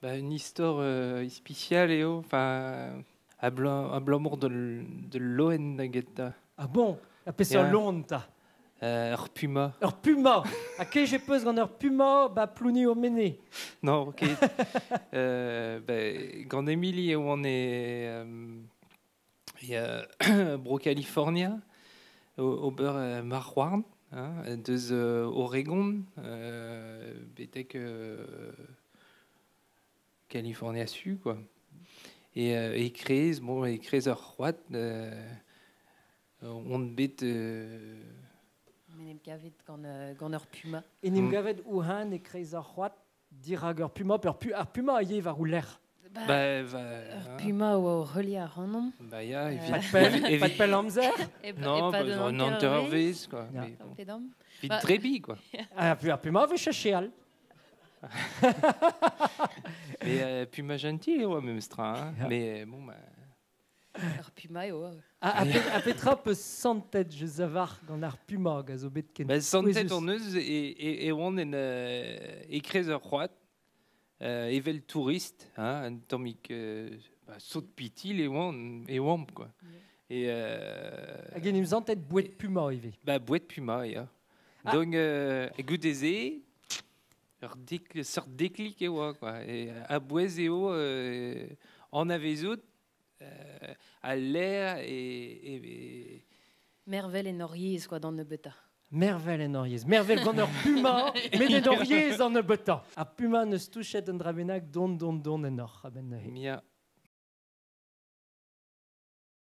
Ba, un istor ispisial eo, enfin, abalamour d'ul loen da gentañ. Ah bon? Ha peseurt loen 'ta? Ur puma. Ur puma? Ha kejet 'peus gant ur puma ba Plouneour-Menez? Non, ket. Ba, gant Emily e oan e, e Bro-California, ober marc'h-houarn, hein, deus Oregon betek California Su, quoi. Et e-kreiz, bon, e-kreiz ur c'hoad, on bet... En em gavet gant ur puma. En em gavet ouhan e-kreiz ur c'hoad dirak ur puma, pe ar puma a ye war o lerc'h. Ba, ur puma a oa o heuliañ ac'hanomp. Ba ya, evit... Pad pell amzer? Non, ba, un hanter-eurvezh, quoi. Ya. Mais bon. Evit drebiñ, quoi. Ah, ar puma a vez chacheal. Mais puma gentil eo memestra, hein. Mais bon, bah... Ar puma eo. Ha petra peus santet just a-walc'h gant ar puma hag a zo bet ken Ba, santet hon eus e oan en e-kreiz ur c'hoad, evel tourist, hein, un tammig bah, sot pitil e oan, e oamp, quoi. Et, Hag en em santet boued puma ivez. Ba, boued puma, ya. Ah. Donc, goude-se, ur seurt deklik e oa, quoi. Et a-bouez eo anavezout al lec'h e... Mervel en hor yezh, quoi, d'an nebeutañ. Mervel en hor yezh. Mervel gant ur puma, met en hor yezh d'an nebeutañ. Ar puma n'eus touchet un dra bennak don, don, don en hoc'h a-benn neuze. Ya.